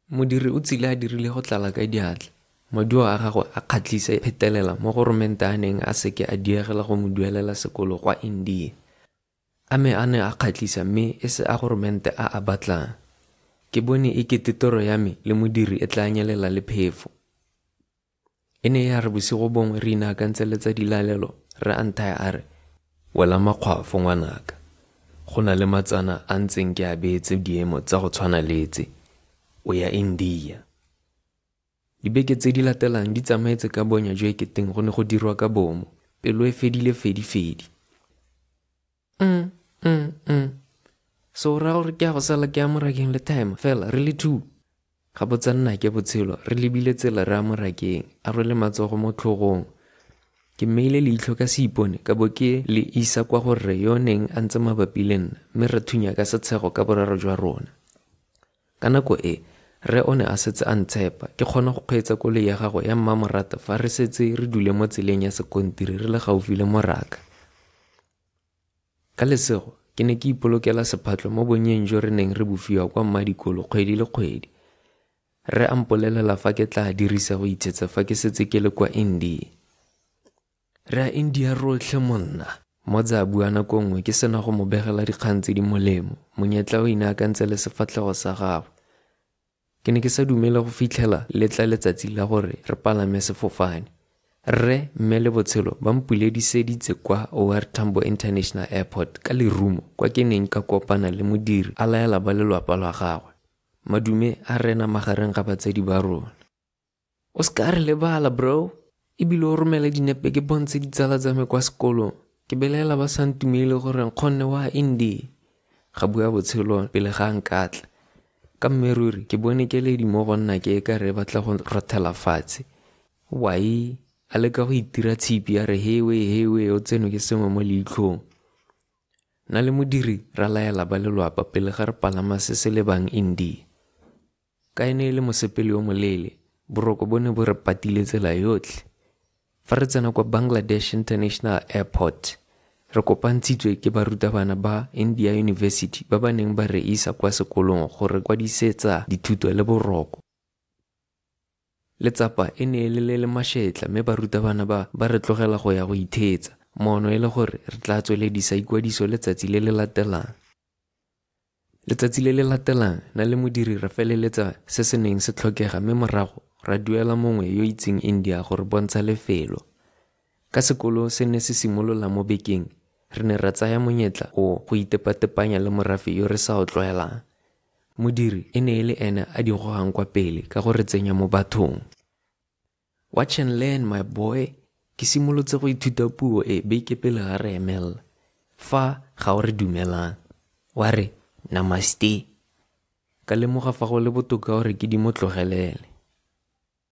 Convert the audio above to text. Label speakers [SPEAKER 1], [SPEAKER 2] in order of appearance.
[SPEAKER 1] Modiri o tsile a dirile go tlala ka diatla. Maduo a gagwe a kgatlhisa phetelela mo goromente a neng a seke a diegela go mo duelela sekolo kwa India. A me a ne a kgatlhisa mme e se a goromente a a batlang. Ke bone e kete toro ya me le Modiri e tlaa nyelela le phefo. E ne ya re bosigo bongwe re inaakantse le tsa dilalelo, rre a nthaya a re. Wela makgwafo ngwanaka. Go na le matsana a ntseng ke a beetse diemo tsa go tshwana le tse. O ya India. Dibeke tse di latelang di tsamaetse ka bonya jo e keteng go ne go dirwa ka bomo. Pelo e fedile fedi-fedi. Mm, mm, mm. So o raya gore ke ya go sala ke ya morakeng le timer fela re le two? Ga botsa nnake Botshelo re lebile tsela re ya morakeng, a rwele matsogo mo tlhogong. Ke mmeile leitlho ka seipone ka bo ke le isa kwa go rre yo o neng a ntse mabapi le nna mme ra thunya ka setshego ka boraro jwa rona. Ka nako e, rre o ne a setse a ntshepa, ke kgona go kgweetsa koloi ya gagwe ya mmamorata fa re setse re dule mo tseleng ya sekontiri re le gaufi le moraka. Ka lesego, ke ne ke ipolokela sephatlo mo bonnyeng jo re neng re bo fiwa kwa mmadikolo kgwedi le kgwedi. Rre a mpolelela fa ke tlaa dirisa go itshetsa fa ke setse ke le kwa India. Re ya India rotlhe monna! Motza a bua nako nngwe ke sena go mo begela dikgang tse di molemo, monyetla o inaakantse le sefatlhego sa gagwe. Ke ne ke sa dumele go fitlhela le tla letsatsi la gore re palame sefofane. Rre, Mme le Botshelo ba mpulediseditse kwa OR Tambo International Airport ka lerumo kwa ke neng ka kopana le Modiri a laela ba lelwapa lwa gagwe. Madume a rena magareng ga batsadi ba rona. O se ka re lebala, bro! E bile o romele dinepe ke bontshe ditsala tsa me kwa sekolong. Ke belaela ba sa ntumele gore nkgonne wa India. Ga bua Botshelo pele ga a nkatla. Ka mme ruri ke bone keledi mo go nna ke e ka re e batla go rothela fatshe. Wai! A leka go itira tshipi a re hewe hewe o tsenwe ke sengwe mo leitlhong. Nna le Modiri ra laela ba lelwapa pele ga re palama se se lebang India. Ka e ne e le mosepele o moleele, boroko bo ne bo re patile tsela yotlhe. Fa re tsena kwa Bangladesh International Airport, re kopantshitswe ke barutabana ba India University ba ba neng ba re isa kwa sekolong go re kwadisetsa dithuto le boroko. Letsapa e ne e le le le mašetla mme barutabana ba ba re tlogela go ya go itheetsa, moono e le gore re tla tsweledisa ikwadiso letsatsi le le latelang. Letsatsi le le latelang, nna le modiri ra feleletsa se se neng se tlhokega mme morago ra duela mongwe yo itseng India go re bontsha lefelo. Ka sekolo se ne se simolola mo bekeng, re ne ra tsaya monyetla o go itepatepanya le morafe yo re sa o tlwaelang. Modiri e ne e le ene a di gogang kwa pele ka go re tsenya mo bathong. Watch and learn, my boy! Ke simolotse go ithuta puo e beke pele ga re emelela. Fa ga o re dumelang, wa re namaste. Ka lemoga fa go le botoka gore ke di mo tlogelele.